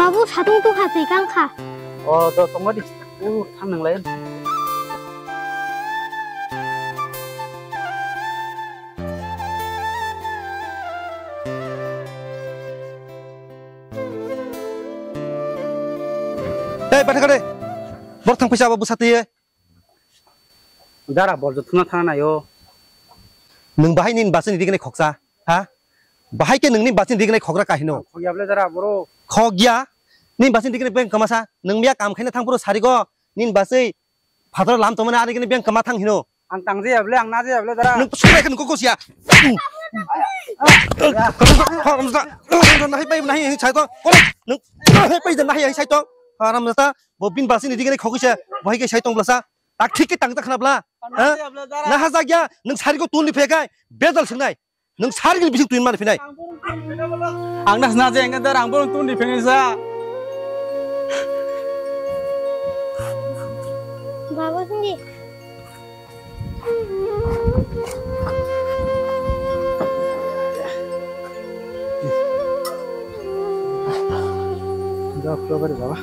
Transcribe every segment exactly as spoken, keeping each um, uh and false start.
Babu, satung tukha twi kang kha. O, do tongma di. U, thang nang lai. Tei, pathakade. Bor thang pisa babu satwi. Dara bol jothuna thana nayo. Nwng bahai nini bachini dignai khoksa, ha? Bahai khe nwngni bachini dignai khokra kahino? Khokya bole dara boro. Khokya? Nini bachini dignai beng kamasa, nwng miya kam khaina thang phuru sarigo, nini bachwi phataro lam tongmani ani gini beng kama thang hino. Ang tang jaya bole, ang na jaya bole dara. Nwng sumai khe nwng kok siya. Haramjata, haramjata, nahi pai nahi sai to. Kore, nwng nahi pai nahi sai to. Haramjata, bo bin bachini dignai khokisa, bahai khe sai tong blasa. Tak thik khe tang ta khna bla. Ha? Na ha jak ya, nwng sari ko tun ni phekai, bedal swngnai. Nwng sari ni bising tun mani phinai. Ang na sna je enga dar ang borong tun ni phengai sa. Baba sini. Jawab coba deh, Baba.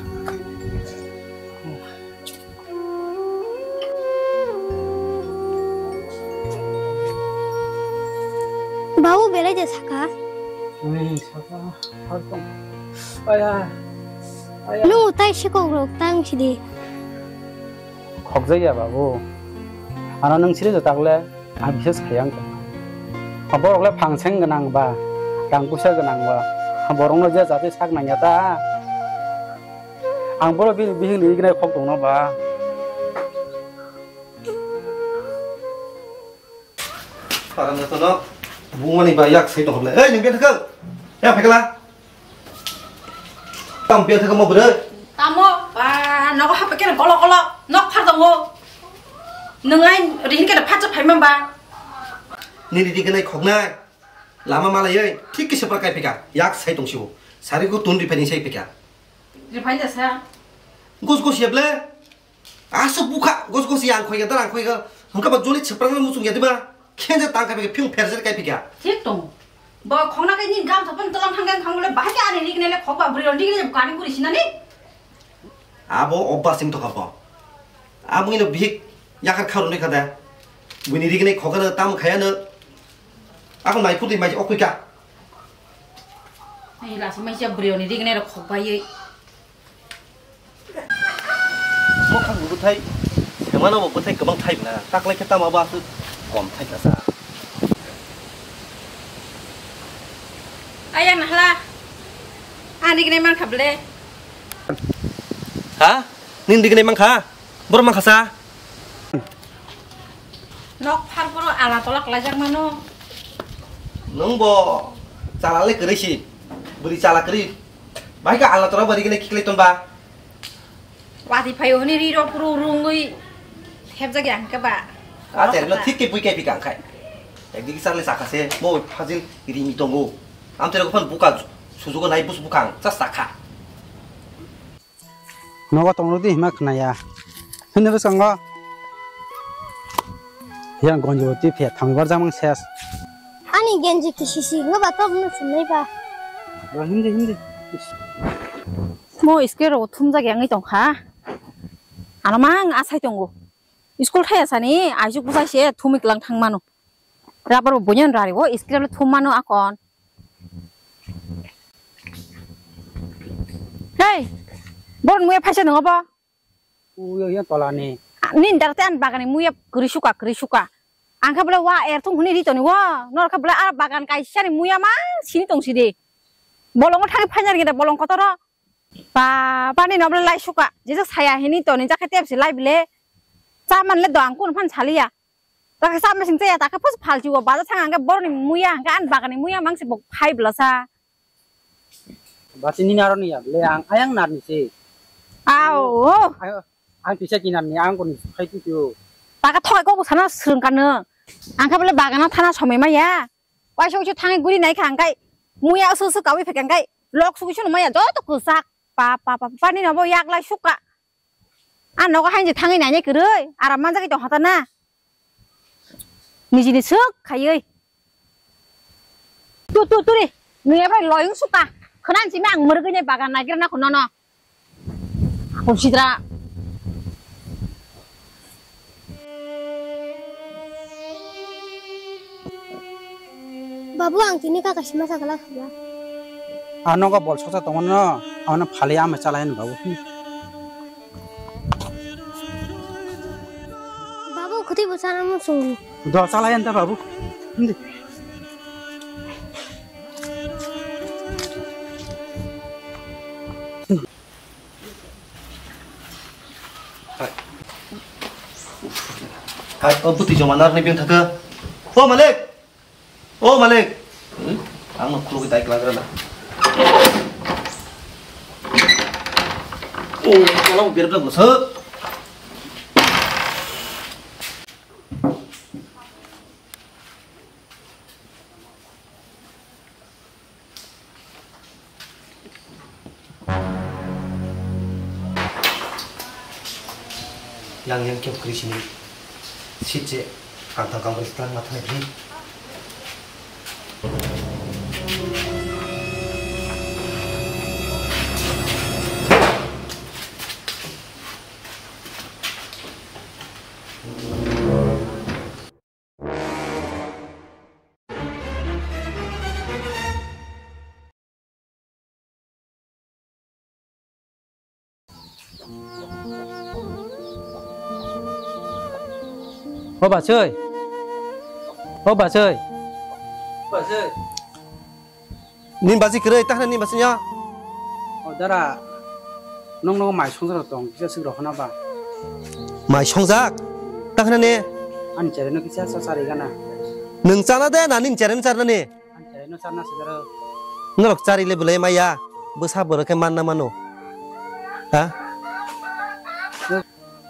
Babu belai de saka. Ai, saka, har tong. Aya, aya. Nung tai sikok rok tang sidi. Khokjaya babu. Ano nung siri jotak le, ang bises khayang. Borok le phangseng gwnang ba, rang puisa gwnang ba. Borok no je jati sak nangya ta. Ang boro bini bihik ni ignai khok tongno ba. Parang jotono bumani ba yak sai tongkha le. Ei, nung bia thakal. Ya, phaikala. Tam bia thakal mo bwrwi. Tamo, ba, nogo hapkhe kolo kolo, nok phar tongo. Nung ai rihin khe phatsa phaima ba. Nini dignai khoknai. Lama malaiwi thik kisa par kai phika. Yak sai tongsibo. Sari ko tun riphai ni sai phika. Riphai da sa. Gos gos yable. Aswk bukha gos gos yang khoi ga, darang khoi ga. Hwnkhe ba joli chwprangnani muchung ya diba? Khenjak tang khai phika, phiyung pherjak kai phika. Thik tong. Bo khongna kai ni gam thapon tolam hanggang khang bole bahai ani rig nele khok ba bri ron rig ne kani guri sinani. Abo obba sing thokha bo. Amungino bihik yakar kharunwi khada. Buini rig ne khokano tam khayano. Ako mai khudi mai okwi ka. Ai lasi mai sia bri oni rig ne khok bai. Mokhang bo bwthai, sengmano bo bwthai kwbang thai bwla, taklai khe tamo bo aswk kom thai kha sa. Ayang nahla, ani gnai mankha ble. Ha? Nini gnai mankha? Borok mankha sa? Nok phar phoro ala tola klaijak mano. Nwng bo chala le kwrwi si, bwrwi chala kwrwi. Bahai khe ala tola bari gwnai khiklai tong ba. Wati phaio hwnwi ri rok puro rungwi thepjak ya hwnkhe ba. A tere no thik khe bui kai phika ang khai. Ekdigi charli chakha se, mo phajil rimi tongo. Am tere ko phan buka sujugo nai bus bukang chas chakha. Nogo tongro di hima khnaya. Hini bwskango. Yang gonjo ti phe thangbar jamang ses. Ani genji kisisi ngo ba tok no sinai ba. Hindi hindi. Mo iske ro thumjak yang tong kha. Ano mang asai tongo. School thaya sani aisuk bwsai se thumwi klang thang mano. Rubber bo buino rari o iske ro thum mano akon. Hey, bor muya phaisa nongo bo. Uyo yang tolani. Nin darte an bagani muya kri suka kri suka. Angkha bole wa er thung huni ri toni wa. Nor kha bole ar bagan kaisa ni muya ma sini tong sidi. Bolongo thagi phanyar gede bolong kotoro. Ba, bani no bole lai suka. Jesa saya hini toni jakhe tepsi lai bile. Cha man le do ang kun phan saliya. Takhe sa missing chaya, takhe phus phalchi o, baja thang angkhe boroni muya, angkhe ani bagani muya mangsi bo phai bwlasa. Basi nini aro niya, le ang ayang narni se. Ao. Ang, ang kisa kinarni, ang koni phai tu tu. Takhe thoi kok sana srwng kano. Angkhe bole bagana thana somoi maya. Waisa waisa thangwi guri naikha angkhe muya usu usu kawi phekha angkhe lok sugi sunu maya joto kwchak. Pa, pa, pa, pa, pani no bo yak lai suka. A nogo hainje thangwi nainai kwrwi, aram manjagwi tong hata na. Nijini swk khaiwi. Tu, tu, turi, nui abai loyung suka. Khwnansi ma ang mwrwgwini bagan naikra na kho nono. Khumsidra. Babu, ang tini ka kaisa masa kala khaya. Ano ga bol sosa tongmano, ano phali ama chalai babu. Babu, khoti bo sana mo sung. Do chalai anta babu. Hindi. Hai. Hai, o bwtwi joma narwknai biyang thaka. O malik! O malik! Hmm? Ang no khulugwi tai kla gra na. O, kala o berap na gosa. Yang yang kyo kri sini. Sitje kangtang kangtang sitang matha naikri. O bachoi. O bachoi. Bachoi. Nin baji kwrwi, tahna nin baji nya. O dara, nong nogo mai songjak tong, kisa sik rok hana ba. Mai songjak? Tahna ne? Ani chere no kisa sa sari gana. Nwng chana de, na nin chere no charna ni? Ang chere no charna sijaro. Norok chari le belai maya, bwsa borok khe manna mano. Ha?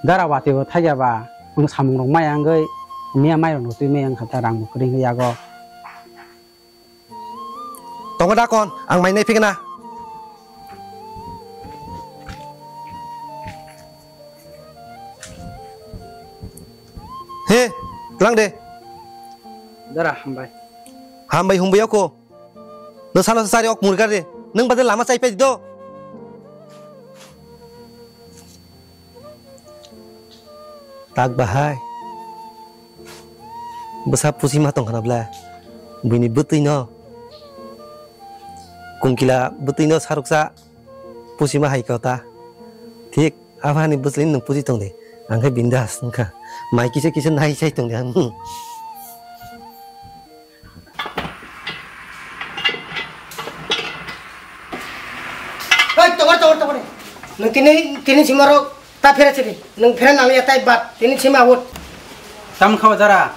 Dara watwi bo thaiya ba, ang samung rok maya wngwi, miya mai rok no twi maya wngkha ta rang bo kwrwi wngwi yago. Tongo da kon, ang mai nai phikna. He, tlang de. Dara hambai. Hambai humbai ako. Nwng sano sari ok murgar de. Nwng bade lama chai pai do. Tak bahai. Bwsa pusi ma tong khana bla. Bini bwtwi no. Kungkila bwtwi no saruksa. Pusi ma hai kota. Thik, abani bwsli nwng pusi tong de. Ang khe bindas wngkha. Mai kisa kisa nai sai tong de ang. Oi, tongor, tongor, tongor. Nwng tini, tini simaro ta phera sidi. Nwng phera nang ya tai bat. Tini sima hut. Tam khawa jara.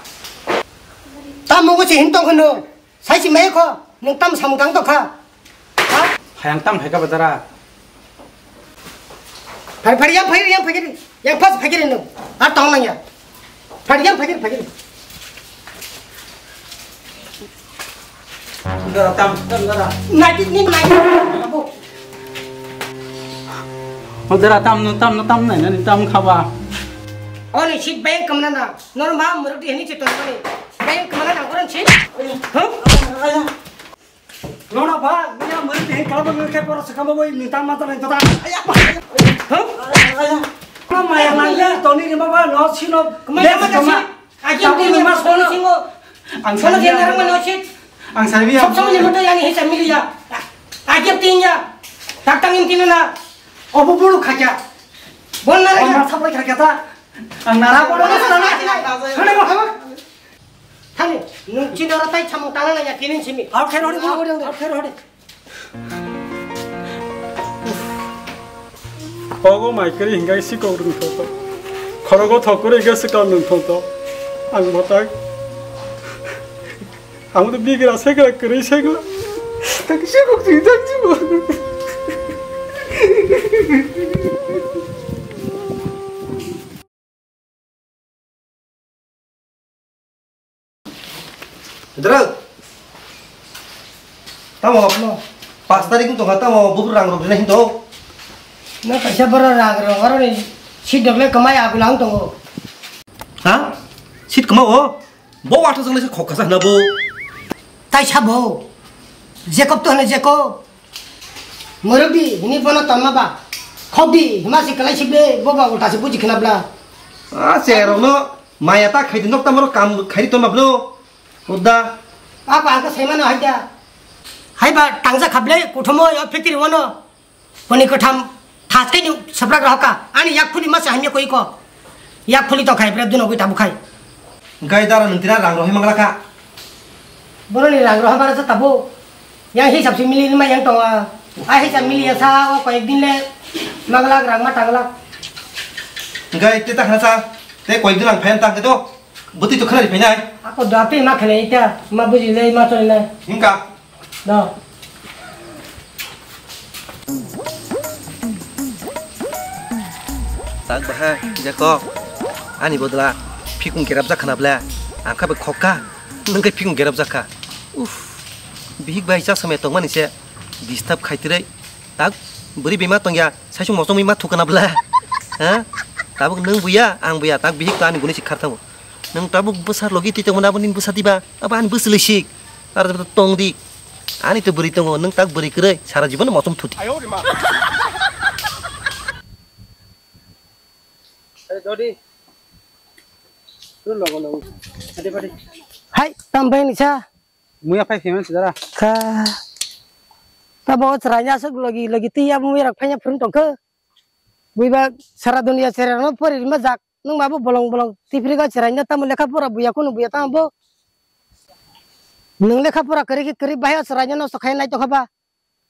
Tam mungu si hin tong khano. Sai si mai kho, nwng tam samung tang tokha. Ha? Phayang tam phaika ba jara. Phari, phari, yang phagiri, yang phagiri. Yang pas phagiri nwng. Ar tong nang ya. Phari, yang phagiri, phagiri. Jara tam, tam jara. Nai, ni, nai. Abu. O jara tam, no tam, no tam nai, nani tam khaba. Oni sit bayang kamna na. Nor ma muruk di hini chiton mani. Bayang kamna na koran sit. Huh? Nono ba, niya murti hin kalabang ngai khe poro sakamo boi minta mata nai tota. Huh? Ko maya maya toni ni baba no sino. Kemana mata sih? Aji yang tinggi mas kono singo. Ang sani yang orang mana sih? Ang sani yang. Sok sok ni mata yang hisa miliya. Aji yang tinggi. Tak tang yang tinggi na. Obo bulu khaja. Bon na. Bon na sapai khaja ta. Ang na. Apa na sana? Sana ko hawak. Thani, nwng chini oro tai samung tangna nangya, tini simi. Out khe rode, out khe rode. Ogo mai kwrwi hingai sikok rwng thokto. Khorogo thok kwrwi hingai sikok rwng thokto. Ang botak. Ang to bigra sekra kwrwi sekra. Tak sikok twi tak jibo. Dra. Tamo, no. Pas tarik wng tongkha, tamo bubur rang rok rina hinto. No kaisa boro rang rok, aro ni sit dok le kamai agula wng tongo. Ha? Sit kama o? Bo watho jang le se khok kasa hna bo. Tai sabo. Jacob to hne Jacob. Murubdi, hini bono tongma ba. Khokdi, hima si kalai sibde, bo ba ulta si buji khna bla. A, se rokno maya ta khaidi nok tamaro kam khaidi tongma blo. Uda. Apa angka saimano haida. Hai ba tangja khable, kuthumo yo fikiri wono. Honi kotham thas kai ni saprak rohka. Ani yak phuli masa hamya koi ko. Yak phuli to khai bra duno goi tabu khai. Gai dara nung tira rang rohi manglaka. Boroni rang roha bara sa tabu. Yang hisab si mili ma yang tonga. A hisab mili ya sa o koyek din le manglak rang ma tanglak. Gai te ta khana sa. Te koyek din lang phayan tang ke to. Bwtwi to khnari phainai. Ako dati ma khlai ita, ma buji le ma choli nai. Hingka. Do. Tak baha, jako. Ani bodla phikung gerap jak khna bla. Ang kha be khokka. Nung khe phikung gerap jak kha. Uff. Bihik bai cha samya tongmani se disturb khaitirei. Tak bwrwi bema tongya, saisung mochomwi ma thukana bla. Ha? Tabuk nung buya, ang buya, tak bihik to ani guni si khartamo. Nung tabuk bwsa logi twi tongmani abo nini bwsa diba? Abo ani bwswlwi sik. Ar tong di. Ani to bwrwi tongo, nung tak bwrwi kwrwi, sara jibon mochom thuti. Hai, tam bai ni sa. Muya phai phaimani sijara. Kha. Tabo chwraina aswk logi logi twi ya muya rok phaina phurung tongkha. Buiba sara dunia chwrai rokno pori rima jak. Nung mabo bolong bolong tiphri ga chwraina tamo lekha pora buya kunu buya tamo bo. Nung lekha pora kwrwi khe kwrwi bahai o chwraina nosto khai nai tongkha ba.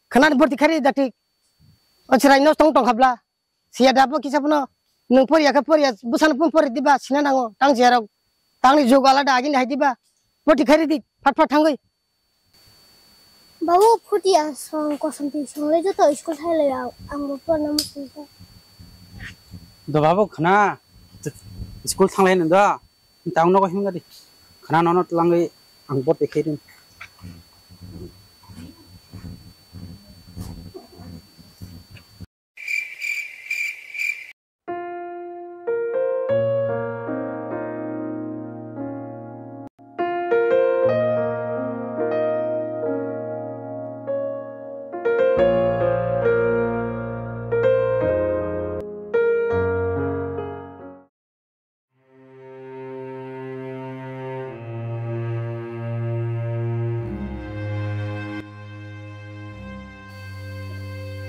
Khna ni borti khai ri da thik. O chwrai nosto wng tongkha bla. Siya da bo kisa phano nwng poriya khe poriya, bwsano phano pori diba sina nango, tang siya rok. Tangni jug alada agini hai diba. Poti khairi di, phat phat thangwi. Babu, phuti ang song kosom twi song le joto school thai lai ang, ang bo porna muchung kha. Do babu khna, school thang lai nang do. Tang nogo himga di. Khna nono twlangwi ang bo tekhai rin.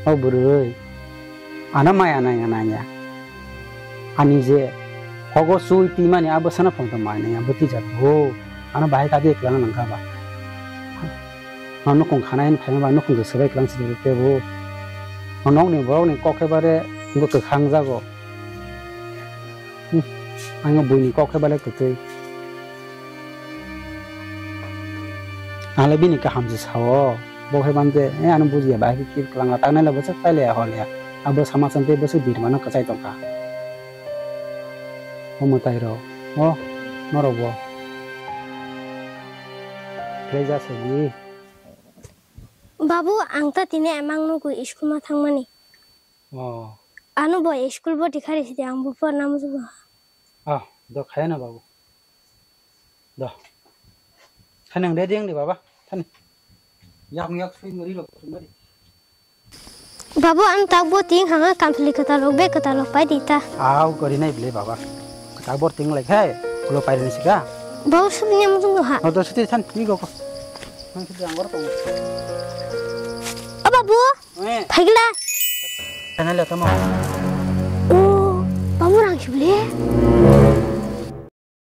O bwrwi, ano maya nangya nangya. Ani je hogo sui twimani a bwsano phone to maya nangya bwtwi jak bo. Ano bahai kadi kwlwng nangkha ba. Ano nukung khana hini phaima ba nukung je swbai kwlwng sidi tebo. O nokni borokni kok khe bare bo kwkhang jago. Hmm, ang buini kok khe belai kwtwi. Ang le bini kaham se sao. Bo hai bande, eh, ano bujiya, bahai khe kir kwlangla, tangnai le bwswk paile ya hol ya. Abo sama chwng tei bwswk birmano kwchai tongkha. O mwtai rok, o norok bo. Khlai ja se di. Babu, ang ta tini emang nugwi school ma thangmani. Oh. Ano bo school bo tikhari sidi ang bo porna muchungo. Ah, do khaya na babu. Do. Thani ang ready ang di baba. Thani. Yak yak sui mari lok sui mari. Babu, ang tak bo ting hanga kamphli kwtal rok be kwtal rok pai di ta. Au kori nai bile baba. Tak bor ting lai khai. Ulo pai rin sika. Babu, sudi ni muchungo ha. Oh, do sudi than ni go ko. Nang sudi ang bor ko. O babu. Eh. Phaikla. Thanai le tamo. O, babu rang sibli.